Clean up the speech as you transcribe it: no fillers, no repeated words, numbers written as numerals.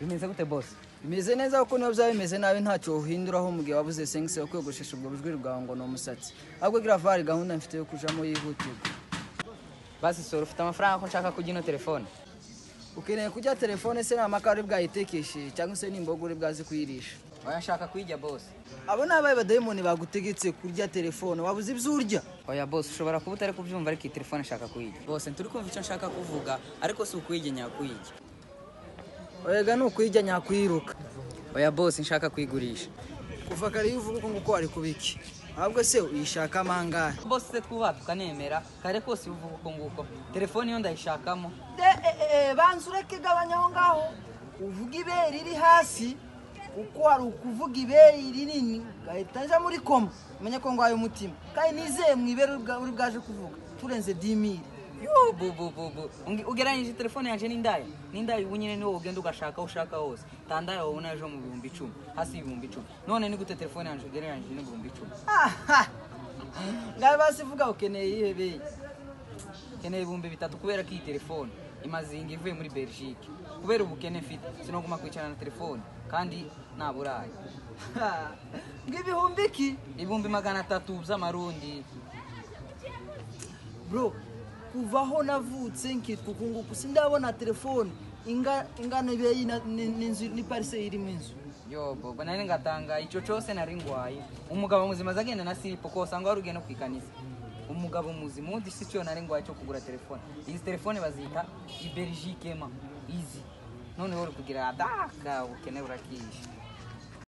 Bimeze gute, boss? Bimeze neza, kuko niyo byaba bimeze nabi ntacyo uhinduraho mu gihe wabuze sengisi yo kwiyogoshesha ubwo bujwi bwawe ngo ni umusatsi. Ahubwo gravari gahunda mfite yo kujamo yihutirwa. Basi sora, ufite amafaranga ko nshaka kujya ino telefone? Ukeneye kujya telefone se ni amakara uri bwayitekeshe cyangwa se n'imboga uri bwaze kuyirisha? Oya, nshaka kuyijya, boss. Abo ni abaye badayimoni bagutegetse kurya telefone wabuze ibyo urya? Oya boss, ushobora kuba utari kubyumva, ariko iyi telefone nshaka kuyijya, boss. Nturi kumva icyo nshaka kuvuga, ariko si ukuyijya nyakuyijya. Oyaga, ni ukuyijya nyakwiruka. Oya boss, nshaka kuyigurisha. Kuva kare iyo uvuga uko nguko wari kubiki? Ahubwo se uyishaka amangahe? Boss se twubaha tukanemera kare kose iyo uvuga uko nguko telefone iyo ndayishakamo. Banza ureke, gabanya aho ngaho uvuga ibere riri hasi, kuko hari ukuvuga ibere rinini ugahita nja muri koma, umenye ko ngwaye umutima. Kandi nizeye mu ibere uri bwaje kuvuga turenze 10 000. Yo, bu bu bu bu. Ugereranyije telefone yanjye n'indaya? N'indaya ubu nyine niwo ugenda ugashaka aho ushaka hose, tandaya wabona ejo mu 10,000, hasi y'ibihumbi 10. None ni gute telefone yanjye ugereranyije n'ibihumbi 10? Ngaho basi vuga, ukeneye iyihe beyi? Keneye 3000, kubera ko iyi telefone imaze inga ivuye muri Belgique. Kubera ubukene mfite sinoguma kwicarana na telefone kandi naburaye. Ngo ibihumbi iki? 300,000 by'amarundi. Bro, kuva aho navutse nkitwa uku nguku sindabona telefone ingana ibeyi n'inzu ni parcelle irimo inzu. Yo bobo, nari ngatanga icyo cyose nari ngwaye. Umugabo muzima azagenda na silipo ko usanga wari ugiye no kwikanisa. Umugabo muzima undi si cyo nari ngwaye cyo kugura telefone. Izi telefone bazita i Belgique ma izi. Noneho uri kugira adaka ubukene burakishe.